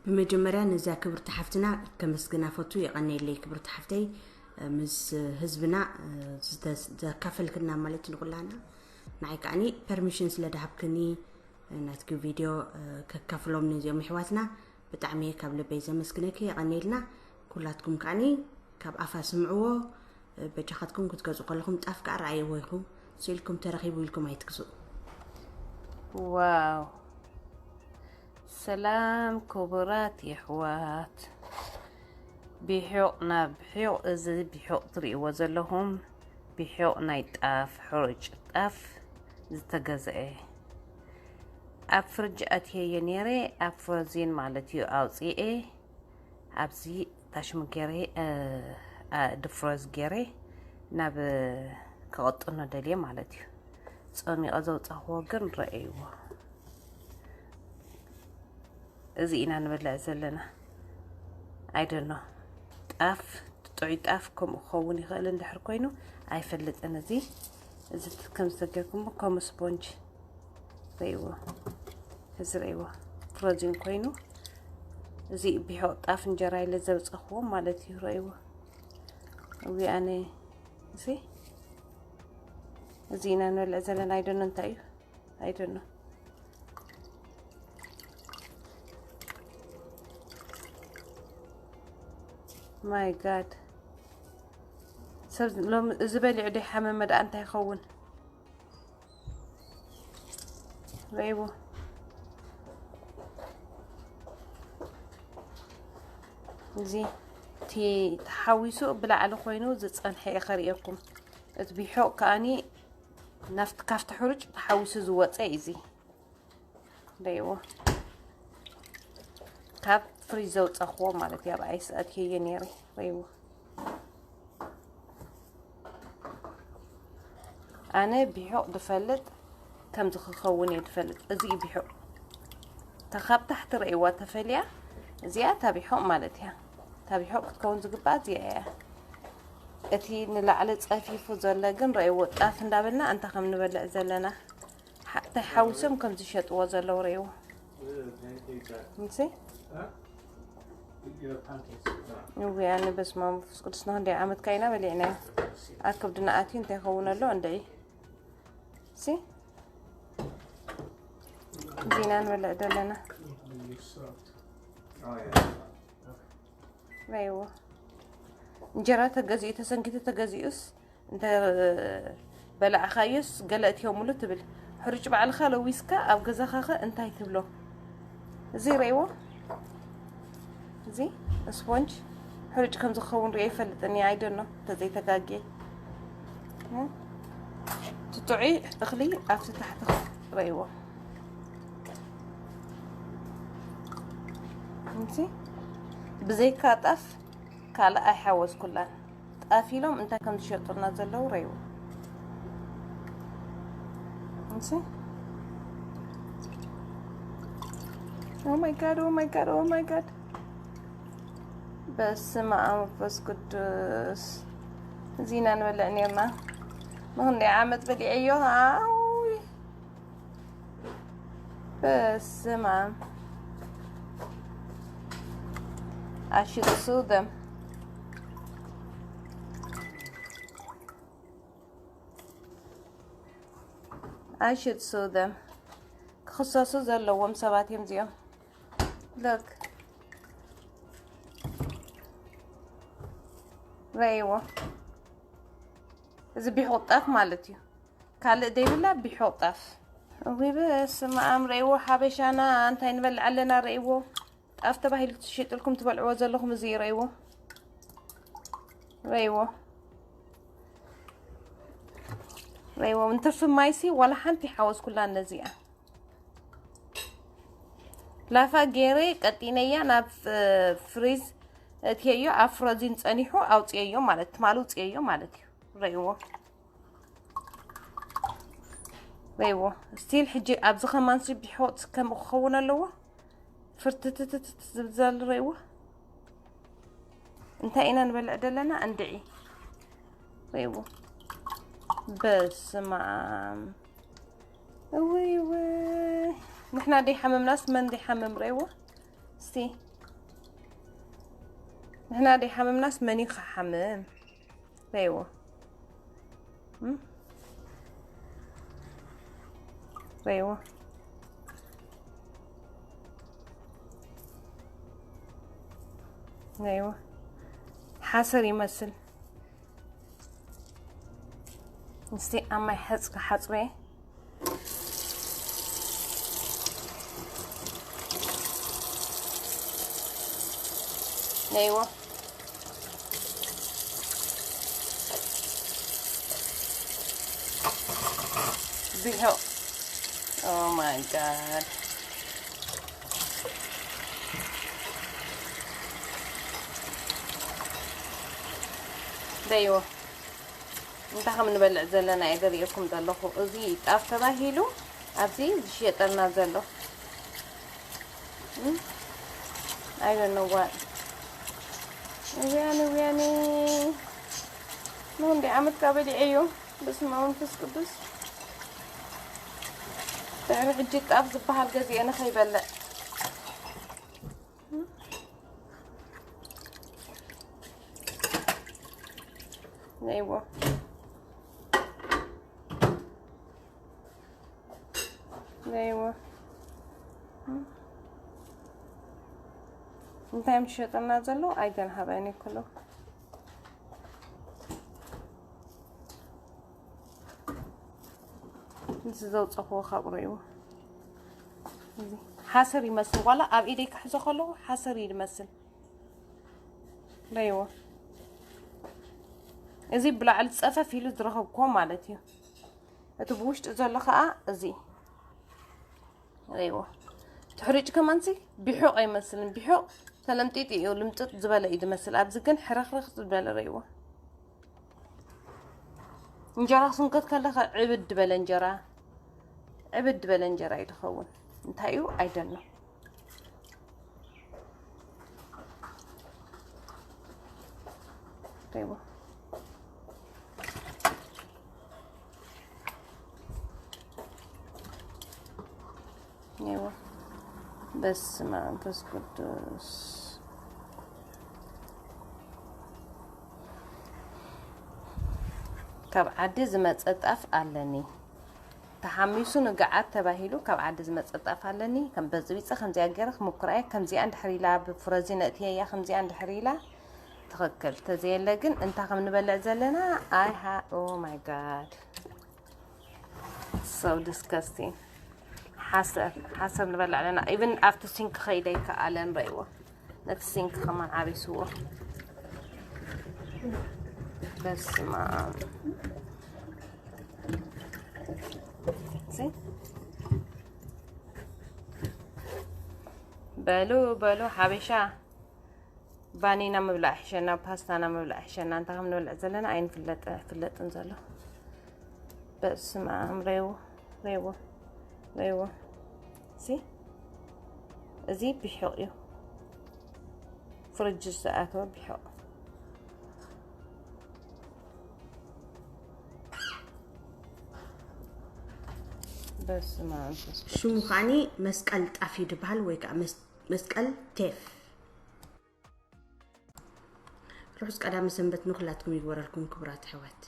ብመጀመርያ ነዚኣ ክብርቲ ሓፍትና ከመስግና ፈቱ። የቐንየለይ ክብርቲ ሓፍተይ፣ ምስ ህዝብና ዝተስ-፣ ዘካፈልክና ማለት ንኩላና። ንዓይ ከዓኒ ፐርሚሽን ስለ ደሃብክኒ ናትኪ ቪድዮ ከካፍሎም ነዚኦም ኣሕዋትና ብጣዕሚ እየ ካብ ልበይ ዘመስግነኪ። የቐንየልና። ኩላትኩም ከዓኒ ካብ ኣፋ ስምዕዎ። በጃኻትኩም ክትገዝኡ ከለኹም ጣፍ ከዓ ረኣይዎ ኢኹም። ስኢልኩም ተረኺቡ ኢልኩም ኣይትግዝኡ። ዋው! ሰላም ክቡራት የሕዋት፣ ቢሑቕ ናብ ቢሑቕ፣ እዚ ቢሑቕ ትርእይዎ ዘለኹም ቢሑቕ ናይ ጣፍ፣ ሕሩጭ ጣፍ ዝተገዝአ፣ ኣብ ፍርጅ ኣትየዮ ነይረ፣ ኣብ ፍሮዚን ማለት እዩ ኣውፅኤ፣ ኣብዚ ታሽሙ ገይረ፣ እ፣ እ፣ ድፍሮዝ ገይረ ናብ ክቕጥኖ ደልየ ማለት እዩ። ጸሚቐ ዘውጻኽዎ ግን ረእይዎ። እዚ ኢና ንበልዕ ዘለና። ኣይደኖ ጣፍ፣ ጥዑይ ጣፍ ከምኡ ክኸውን ይኽእል እንድሕር ኮይኑ ኣይፈልጥን። እዚ፣ እዚ ከም ዝተገርኩም ከም ስፖንጅ ረእይዎ። እዚ ረእይዎ ፍሮዚን ኮይኑ፣ እዚ ቢሖ ጣፍ እንጀራ ኢለ ዘውጻኽዎ ማለት እዩ። ረእይዎ። እዊ ኣነ፣ እዚ፣ እዚ ኢና ንበልዕ ዘለና። ኣይደኖ እንታይ እዩ? ኣይደኖ። ማይ ጋድ። ሰብ ሎም-፣ እዚ በሊዑ ደይ ሓመመ ደኣ እንታይ ይኸውን? ረእይዎ። እዚ እቲ ተሓዊሱ ብላዕሊ ኮይኑ ዝጸንሐ እየ ከርእየኩም። እቲ ቢሖቕ ከኣኒ ናፍቲ፣ ካብቲ ሕሩጭ ተሓዊሱ ዝወጸ እዩ እዚ። ረእይዎ። ካብ ፍሪጅ ዘውጻኽዎ ማለት እዩ። ኣብ ኣይስ ኣትየዮ ነይረ። ረእይዎ። ኣነ ቢሖቕ ድፈልጥ ከምዚ ክኸውን እየ ድፈልጥ። እዚ እዩ ቢሖቕ። እታ ካብ ታሕቲ ረእይዋ ተፈልያ፣ እዚኣ እታ ቢሖቕ ማለት እያ። እታ ቢሖቕ ክትከውን ዝግባኣ እዚኣ እያ። እቲ ንላዕሊ ጸፊፉ ዘሎ ግን ረእይዎ፣ ጣፍ እንዳበልና እንታይ ከም ንበልዕ ዘለና። ሓ-፣ እንታይ ሓዊሶም ከም ዝሸጥዎ ዘለዉ ረእይዎ። ንሲ? እውይ፣ ኣነ በስመ ኣብ መንፈስ ቅዱስ፣ ንክንደይ ዓመት ካይና በሊዕናዮ። ኣብ ከብድና ኣትዩ እንታይ ይኸውን ኣሎ እንድዒ። ሲ? እዚና ንበልዕ ዘለና። ረእይዎ። እንጀራ ተገዚኡ፣ ተሰንኪቱ ተገዚኡስ፣ እንተ በላዕኻዮስ ገለ እትዮምሉ ትብል። ሕሩጭ ባዕልኻ ለዊስካ ኣብ ገዛኻኸ እንታይ ትብሎ? እዚ ረእይዎ። እዚ ስፖንጅ ሕሩጭ ከም ዝኸውን ሪኦ ይፈልጥን እየ። ኣይደኖ፣ ተዘይተጋግየ። እ? እቲ ጥዑይ እኽሊ ኣብቲ ታሕቲ ረእይዎ። እንሲ፣ ብዘይካ ጣፍ ካልእ ኣይሓወስኩላን። ጣፍ ኢሎም እንታይ ከም ዝሸጡልና ዘለዉ ረእይዎ። እንሲ፣ oh my God, oh my God, oh my God። በስመ ኣብ መንፈስ ቅዱስ። እዚና ንበልዕ ነርና። ንክንደይ ዓመት በሊዐዮ። ኣውይ። በስመ ኣብ። I should sue them. I should sue them. ክኽሰሱ ዘለዎም ሰባት እዮም እዚኦም። Look. ረእይዎ። እዚ ቢሖቕ ጣፍ ማለት እዩ። ካልእ ደይብላ ቢሖቕ ጣፍ። እዊ በስመ ኣብ። ረእይዎ ሓበሻና እንታይ ንበልዕ ኣለና። ረእይዎ ጣፍ ተባሂሉ ትሸጥልኩም ትበልዕዎ ዘለኹም። እዚ ረእይዎ። ረእይዎ። ረእይዎ። እንትርፊ ማይሲ ዋላ ሓንቲ ሓወስኩላ ነዚኣ። ላፋ ገይረ ቀጢነያ ናብ፣ እ፣ ፍሪዝ እትየዮ፣ ኣብ ፍሮዚን ጸኒሑ ኣውጽየዮ ማለት፣ ትማሊ ውጽየዮ ማለት እዩ። ረእይዎ። ረእይዎ። ስቲል ሕጂ ኣብዚ ከማን ሲ ቢሖት ከም ክኸውን ኣለዎ። ፍርትትትትት ዝብል ዘሎ ረእይዎ። እንታይ ኢና ንበልዕ ዘለና? እንድዒ። ረእይዎ። በስመ ኣብ። እውይ፣ እውይ። ንሕና ደይሓመምናስ መን ደይሓመም? ረእይዎ። እስቲ ንሕና ደይ ሓመምናስ መን እዩ ክሓምም? ረይዎ። እም? ረይዎ። ረይዎ። ሓሰር ይመስል። እስቲ ኣብ ማይ ሕጽ ክሓጽሮ እየ። ነይዎ። ቢሆ። Oh my God። ደይዎ። እንታይ ከም ንበልዕ ዘለና እየ ዘርእየኩም ዘለኹ። እዚ ጣፍ ተባሂሉ ኣብዚ ዝሽየጠልና ዘሎ። እም? I don't know what። እውያኒ፣ እውያኒ። ኑ እንዲ ዓመት ካብ በሊዐዮ። በስመ አብ መንፈስ ቅዱስ። ድሕሪ ሕጂ ጣፍ ዝበሃል ገዚኤ ንኸይበልዕ። ነይዎ። ነይዎ። እንታይ እዮም ዝሸጠና ዘለዉ? ኣይደን ሃባይኒ ኩሉ። እዚ ዘውፀኽዎ ካብኡ ርእይዎ። እዚ ሓሰር ይመስል፣ ዋላ ኣብ ኢደይ ክሕዞ ከለኹ ሓሰር እዩ ዝመስል። ርእይዎ። እዚ ብላዕሊ ፀፈፍ ኢሉ ዝረኸብክዎ ማለት እዩ። እቲ ብውሽጢ ዘሎ ከዓ እዚ ርእይዎ። እቲ ሕሩጭ ከማንሲ ቢሑቕ ኣይመስልን። ቢሑቕ ተለምጢጡ እዩ፣ ልምጥጥ ዝበለ እዩ ዝመስል። ኣብዚ ግን ሕርኽርኽ ዝበለ ርእይዎ። እንጀራ ስንከት ከለኸ ዕብድ በለ እንጀራ፣ ዕብድ በለ እንጀራ እዩ ዝኸውን። እንታይ እዩ? ኣይደሎ። ርእይዎ። ርእይዎ። በስመ አብ መንፈስ ቅዱስ። ካብ ዓዲ ዝመጸ ጣፍ ኣለኒ። ተሓሚሱ ንግዓት ተባሂሉ ካብ ዓዲ ዝመጸ ጣፍ ኣለኒ። ከም በጽቢጸ ከምዚኣ ገይረ ክምኩራ እየ። ከምዚኣ እንድሕር ኢላ ብፍረዚ ነእትየያ፣ ከምዚኣ እንድሕር ኢላ ትኽክል። ተዘየለ ግን እንታይ ከም ንበልዕ ዘለና፣ ኣይ ሃ-፣ oh my God። So disgusting። ሓሰር፣ ሓሰር ንበልዕ ኣለና። Even ኣብቲ ሲንክ ከይደ ይከኣለን፣ ረእይዎ። ነቲ ሲንክ ከማን ዓቢስዎ። በስመ አብ። ሲ? በሉ፣ በሉ፣ ሓበሻ። ባኒና ምብላዕ ይሕሸና፣ ፓስታና ምብላዕ ይሕሸና። እንታይ ከም ንበልዕ ዘለና ኣይንፍለጥ፣ ኣይፍለጥን ዘሎ። በስመ አብ፣ ሬዎ፣ ሬዎ፣ ሬዎ። ሲ? እዚ ቢሑቕ እዩ። ፍርጅ ዝኣተወ ቢሑቕ። በስመ አብ መንፈስ ቅዱስ። ሽሙ ከዓኒ መስቀል ጣፍ እዩ ዝበሃል፣ ወይ ከዓ መስ-፣ መስቀል ቴፍ። ርሑስ ቀዳመ ሰንበት ንኹላትኩም ይግበረልኩም ክቡራት ኣሕዋት።